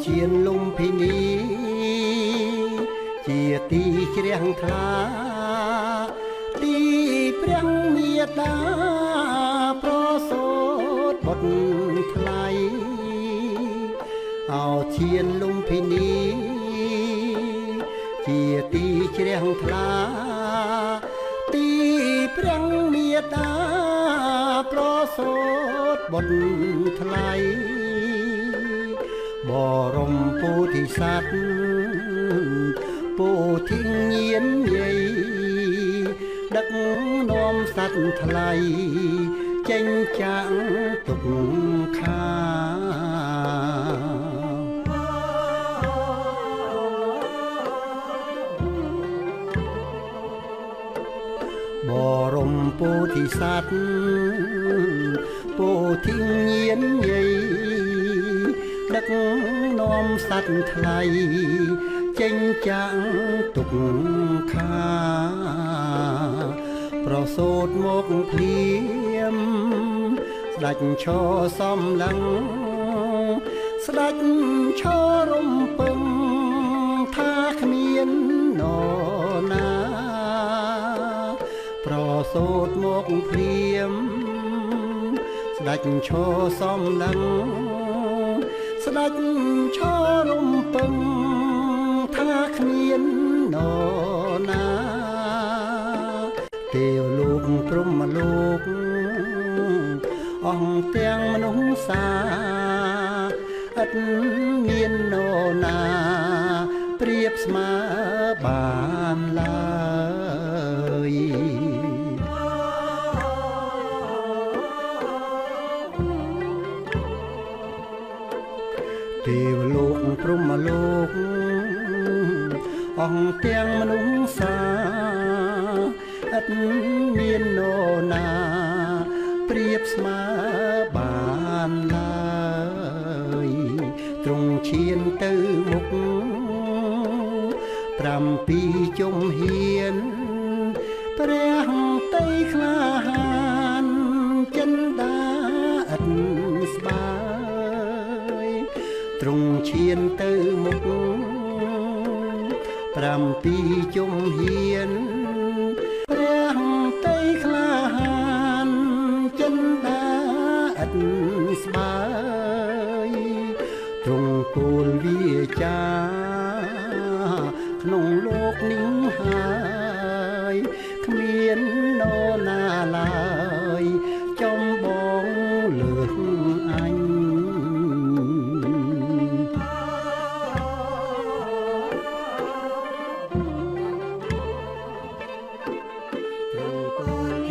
ជានលំភិនីជាទីជ្រះថ្លា ទីព្រះមេត្តាប្រសូតបុត្រថ្លៃ។ អោជានលំភិនីជាទីជ្រះថ្លា ទីព្រះមេត្តាប្រសូតបុត្រថ្លៃ បរមពោធិសត្វពោធិញានយាយ ដឹកនាំសត្វថ្លៃចេញចាក់ទុកខា បរមពោធិសត្វពោធិញានយាយ ដឹកនាំសត្វថ្លៃចេញចាក់ទុកខា ប្រសូតមកភ្លាមស្ដេចឈរសំឡឹង ស្ដេចឈររំពឹងថាគ្មាននរណា។ ប្រសូតមកភ្លាមស្ដេចឈរសំឡឹង ស្ដេចឈររំពឹងថាគ្មាននរណា ទេវលោកព្រហ្មលោកអង្គទាំងមនុស្សសា ឥតមាននរណាប្រៀបស្មើបានឡើយ។ ទេវលោកព្រហ្មលោកអង្គទាំងមនុស្សសា ឥតមាននរណាប្រៀបស្មើបានឡើយ។ ទ្រង់ឈានទៅមុខ 7 ជំហាន ព្រះតីក្លាហានចិនដាឥតស្បាយ ទ្រង់ឈានទៅមុខ 7 ជំហាន ព្រះតីក្លាហានចិនដាឥតស្បាយ ទ្រង់ពោលវាចាក្នុងលោកនេះហើយ គ្មាននរណាឡើយចំបងលើសអញ។ ទ្រង់ពោល